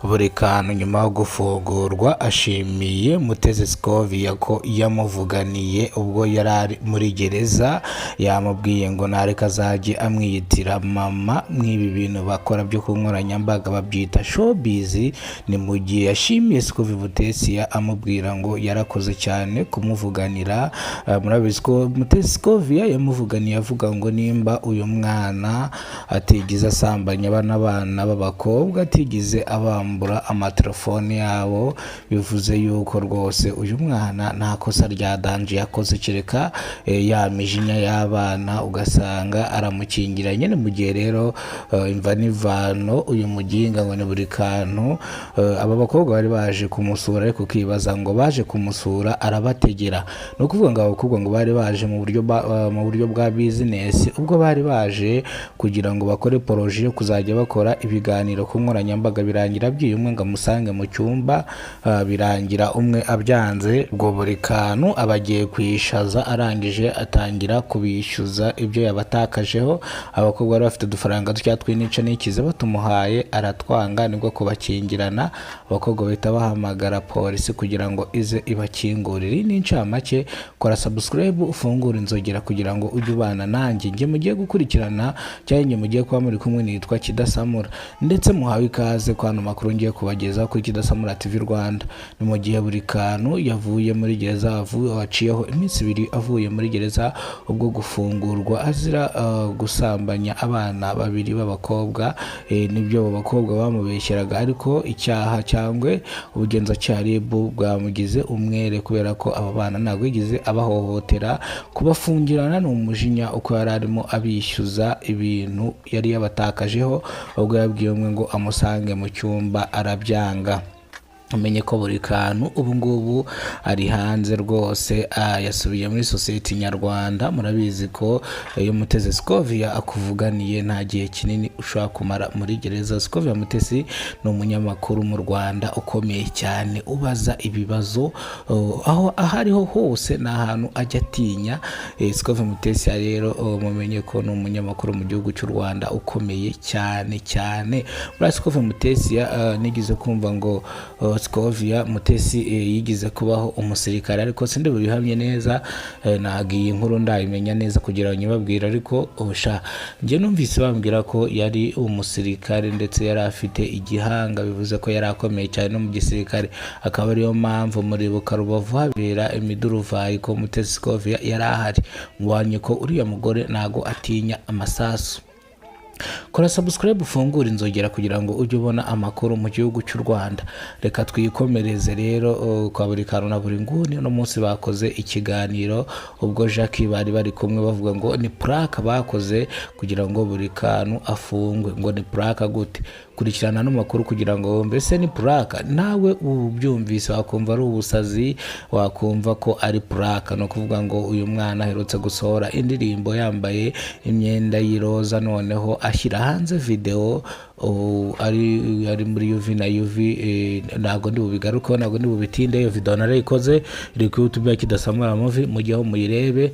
Buri kantu nyuma yo gufungurwa ashimiye Mutesi Scovia ko yamuvuganiye ubwo yari ari muri gereza. Yamubwiye ngo nareka azajye amwiyitira mama. Mw'ibi bintu bakora byo ku nkoranyambaga babyita showbiz. Ni mu gihe yashimiye Scovia Mutesi, amubwira ngo yarakoze cyane kumuvuganira. Murabizi ko Mutesi Scovia yamuvuganiye avuga ngo nimba uyu mwana atigeze asambanya bana bana b'abakobwa, atigeze abambura amatelefone yabo, bivuze yuko rwose uyu mwana nta kosa rya danger yakoze, kereka ya mijinya y'abana, ugasanga aramukingira nyine. Mu gihe rero imva n'ivano, uyu muginga ngo ni buri kantu, aba bakobwa bari baje kumusura, ariko ukibaza ngo baje kumusura arabategera. Ni ukuvuga ngo aba bakobwa ngo bari baje mu buryo bwa business, ubwo bari baje kugira ngo bakore projet yo kuzajya bakora ibiganiro ku nkoranyambaga. Birangira abwiye umwe ngo amusange mu cyumba, birangira umwe abyanze. Ubwo buri kantu aba agiye kwishaza, arangije atangira kubishyuza ibyo yabatakajeho. Abakobwa bari bafite udufaranga dukeya tw'inica n'ikize, batumuhaye aratwanga, nibwo kubakingirana. Abakobwa bahita bahamagara polisi kugira ngo ize ibakingurire. Iyi ni incamake. Kora subscribe, ufungure inzogera kugira ngo ujye ubana nanjye. Njye mugiye gukurikirana cyangwa njye mugiye kuba muri kumwe nitwa Kidasamura, ndetse muhawe ikaze kwa ano makuru ngiye kubagezaho kuri Kidasamura TV Rwanda. Ni mu gihe buri kantu yavuye muri gereza, waciyeho iminsi 2 avuye muri gereza, ubwo gufungurwa azira gusambanya abana babiri b'abakobwa. Nibyo abo bakobwa bamubeshyeraga, ariko icyaha cyangwa ubugenzacyaha RIB bwamugize umwere, kubera ko aba bana ntabwo yigeze abahohotera. Kubafungirana ni umujinya uko yari arimo abishyuza ibintu yari yabatakajeho, ubwo yabwiye umwe ngo amusange mu cyumba arabyanga. Umenye ko buri kantu ubu ngubu ari hanze rwose, yasubiye muri sosiyete nyarwanda. Murabizi ko iyo Mutesi Scovia akuvuganiye, nta gihe kinini ushobora kumara muri gereza. Scovia Mutesi ni umunyamakuru mu Rwanda ukomeye cyane, ubaza ibibazo aho aho ariho hose, ni ahantu ajya atinya. Scovia Mutesi rero, mumenye ko ni umunyamakuru mu gihugu cy'u Rwanda ukomeye cyane cyane. Muri Scovia Mutesi, nigeze kumva ngo Scovia Mutesi yigize kubaho umusirikare, ariko sindi bubihamye neza. Ntabwo iyi nkuru ndayimenya neza kugira ngo nyibabwire, ariko ubusha njye numvise bambwira ko yari umusirikare, ndetse yari afite igihanga, bivuze ko yari akomeye cyane no mu gisirikare, akaba ariyo mpamvu muribuka Rubavu habera imiduruvayi ko Mutesi Scovia yari ahari. Mubanye ko uriya mugore ntago atinya amasasu. Kora subscribe, ufungure inzogera kugira ngo ujye ubona amakuru mu gihugu cy'u Rwanda. Reka twikomereze rero kwa buri kantu na buri nguni. Uno munsi bakoze ikiganiro ubwo Jackie bari bari kumwe, bavuga ngo ni prank bakoze kugira ngo buri kantu afungwe. Ngo ni prank gute? Kurikirana n'amakuru kugira ngo mbese ni prank. Nawe ubyumvise wakumva ari ubusazi, wakumva ko ari prank. Ni ukuvuga ngo uyu mwana aherutse gusohora indirimbo yambaye imyenda y'iroza, noneho ashyira hanze video ubu ari muri UV na UV. Ntabwo ndi bubigarukeho, ntabwo ndi bubitinde. Iyo video narayikoze, iri kuri YouTube ya Kidasamura Movie, mujyeho muyirebe.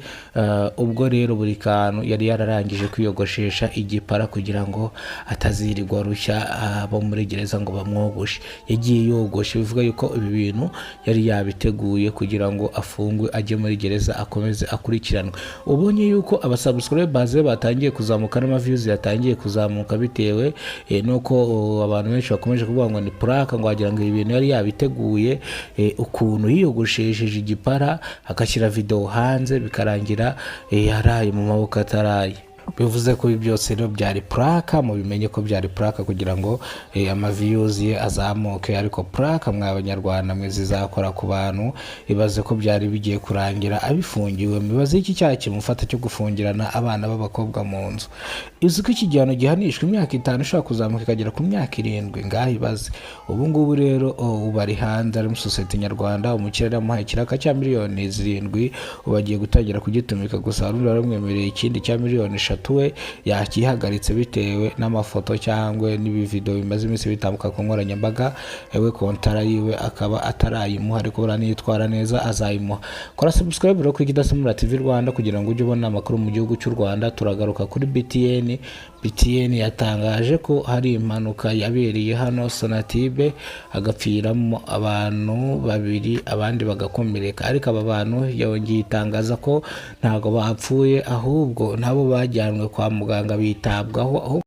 Ubwo rero buri kantu yari yararangije kwiyogoshesha igipara kugira ngo atazirirwa rushya abo muri gereza ngo bamwogoshe. Yagiye yogoshe, bivuga yuko ibi bintu yari yabiteguye kugira ngo afungwe, ajye muri gereza, akomeze akurikiranwe. Ubonye yuko abasubscribers be batangiye kuzamuka n'amaviews yatangiye kuzamuka, bitewe nuko abantu benshi bakomeje kuvuga ngo ni prank, ngo wagira ngo ibi bintu yari yabiteguye, ukuntu yiyogoshesheje igipara agashyira video hanze, bikarangira yaraye mu maboko ataraye. Bivuze ko ibi byose rero byari prank. Mubimenye ko byari prank kugira ngo amaviews ye azamuke. Ariko prank mwa Banyarwanda mwe zizakora ku bantu. Ibaze ko byari bigiye kurangira abifungiwe. Mibaze iki cyaha kimufata cyo gufungirana abana b'abakobwa mu nzu. Uzi ko iki gihano gihanishwa imyaka 5, ishobora kuzamuka ikagera ku myaka 7? Ngaho ibaze. Ubu ngubu rero ubu ari hanze, ari muri sosiyete nyarwanda. Umukire yamuhaye ikiraka cya miliyoni 7, ubu agiye gutangira kugitumika. Gusa hari undi waramwemereye ikindi cya miliyoni 3, we yakihagaritse bitewe n'amafoto cyangwa n'ibivido bimaze iminsi bitambuka ku nkoranyambaga. Ewe kontara yiwe akaba atarayimuha, ariko buriya niyitwara neza azayimuha. Kora subscribe rero kuri Kidasamura TV Rwanda kugira ngo ujye ubona amakuru mu gihugu cy'u Rwanda. Turagaruka kuri BTN. BTN yatangaje ko hari impanuka yabereye hano Sonatube, hagapfiramo abantu babiri, abandi bagakomereka. Ariko aba bantu yongeye itangaza ko ntabwo bapfuye, ahubwo nabo bajyanwe kwa muganga bitabwaho.